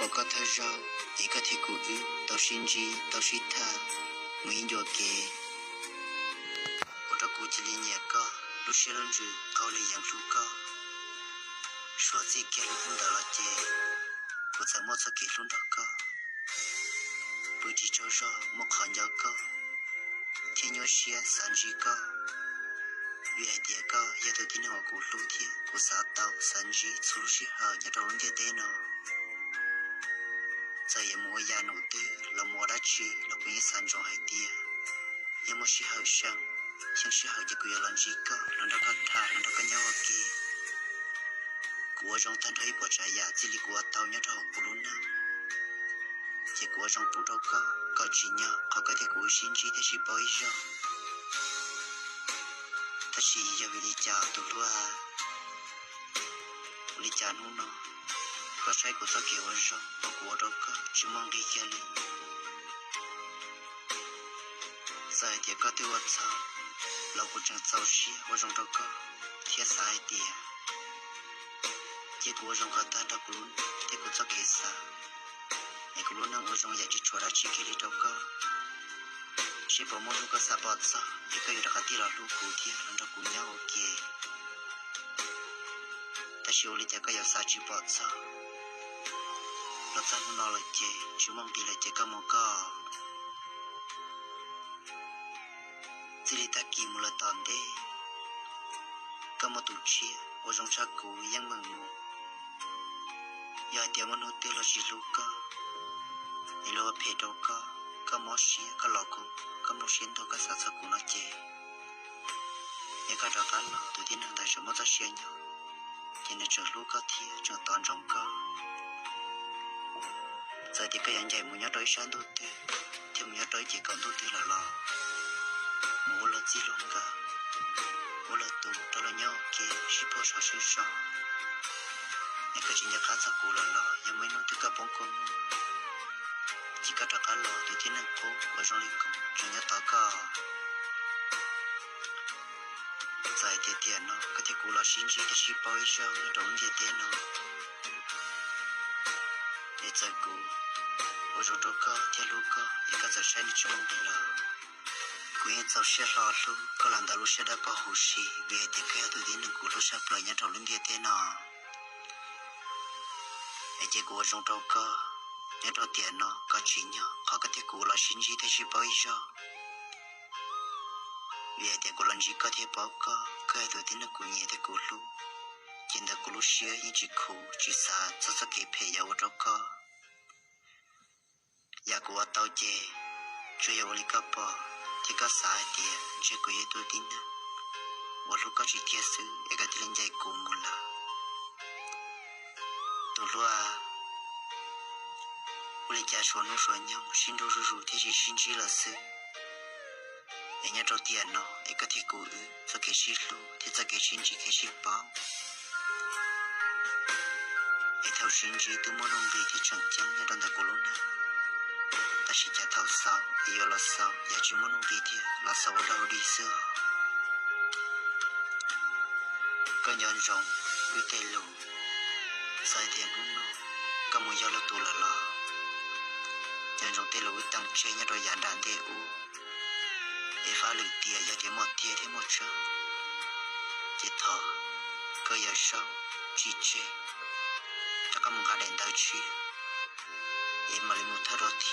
Ua koj thawj zaug es koj thiab kuv wb tau sib ntsib tau sib tham mus ib ncua kev, ua rau kuv cia li nyiam koj, lub siab lub ntsws qau li yeev hlub koj. Suav txij kiag lub hnub ntawd los ces kuv txawm muaj txoj kev hlub nrog koj, pw tsis tsaug zog muaj qhov nco koj, thiab nyuaj siab xav ntsib koj, vim hais tias koj yog tus tib neeg uas kuv hlub thiab kuv xav tau xav ntsib txhua lub sij hawm nyob rau lub ntiaj teb no. Txawm yuav mus ua yam num twg los mus ua dab tsi los kuv yeej xav ntsoov hais tias yog muaj sij hawm seem, yeej sij hawm ces kuv yuav los ntsib koj, los nrog koj tham, los nrog koj nyob ua ke. Kuv ua zoo tag nrho ib puas tsav yam txij li kuv ua tau nyob rau hauv kuv lub neej, ces kuv ua zoo pub rau koj kom tsim nyog qhov koj thiab kuv wb sib ntsib thiab sib paub ib zaug. Tab sis yog vim li cas tus hlub, ua li cas hnub no koj saib kuv txoj kev ua zoo uas kuv ua rau koj tsis muaj nqis kiag li? Txawm hais tias koj twb ua txhaum los kuv tseem txaus siab ua zoo rau koj thiab xav hais tias cia kuv ua zoo kom tag nrho kuv lub neej thiab kuv txoj kev xav, es kuv lub neej ua zoo yam tsis tshuav dab tsi kiag li rau koj, seb puas muaj hnub koj xav pom txog es koj yuav rov qab tig los hlub kuv thiab los nrog kuv nyob ua ke. Tab sis ua li cas koj yuav xav tsis pom txog, los txog hnub no lawm ces tsis muaj nqis lawm ces koj mus koj. Txij li tag kis mus lawm tom ntej, koj muaj tus tshiab ua zoo tshaj kuv yeej meem mus. Yog hais tias muaj hnub twg los tsis hlub koj, es luag ua phem rau koj, koj mob siab koj los koom, koj nplooj siab ntuag koj xav txog kuv no ces, es koj rov qab los tus tib neeg ntawd tseem muaj txoj sia nyob, ces nws tseem hlub koj thiab tseem tos ntsoov koj. Txawm tias koj yuav ncaim mus nyob rau ib sab ntuj twg thiab mus nyob rau ib ce kaum ntuj twg lawm los, mus ua luag txij luag nkawm, ua luag tus rau luag nyob ua ke sib puag saum sib so, es koj tsis nco qab txog kuv lawm los yog muaj ib hnub twg koj poob kua muag, ces koj rov qab los tus tib neeg qub uas zoo li kuv tseem nyob tos koj. Txawm hais tias tiam no koj thiab kuv los sib ntsib thiab sib paub ib zaug nyob rau lub ntiaj teb no, es txawm kuv ua zoo rau koj thiab hlub koj es koj txawm saib nws tsis muaj nqis los, kuv yeej txaus siab hlo hlub koj los ntawm lub siab dawb paug huv si, vim hais tias koj yog tus tib neeg kuv hlub tshaj plaws nyob rau lub ntiaj teb no. Es cia kuv ua zoo rau koj nyob rau tiam no kom tsim nyog qhov koj thiab kuv los sib ntsib thiab sib paub ib zaug, vim hais tias kuv los ntsib koj thiab paub koj, koj yog tus tib neeg kuv nyiam thiab kuv hlub, ces ntawm kuv lub siab yeej tsis khuv tsis xav txog txoj kev phem yuav ua rau koj. Yam kuv ua tau ces tsuas yog ua li koj pom thiab koj xav hais tias ntshe kuv yog ib tug tib neeg uas hlub koj tsis tiag xwb es koj thiaj li ncaim kuv mus lawm. Tus hlub, ua li cas suav hnub suav nyoog sib nrug zuj zus thiaj tsis sib ntsib lawm xwb, es nyob rau tiam no es koj thiab kuv wb txoj kev sib hlub thiab txoj kev sib ntsib kev sib paub, es thaum sib ntsib twb muaj nuj nqis thiab tseem ceeb nyob rau ntawm kuv lub neej. Tab sis cas thaum xaus es yuav los xaus yam tsis muaj nuj nqis thiab los xaus ua dog dig xwb. Koj nco ntsoov wb tej lus, txawm tias hnub no koj mus yog lwm tus lawm los, nco ntsoov tej lus wb teem tseg nyob rau yav nram ntej ub, es fab lwm tiam yog tias muaj tiag thiab muaj tseeb, ces thov koj Yawm Saub tsis tseg, rov qab mus nqa daim ntawv tshiab es mam li mus thawj rau thi.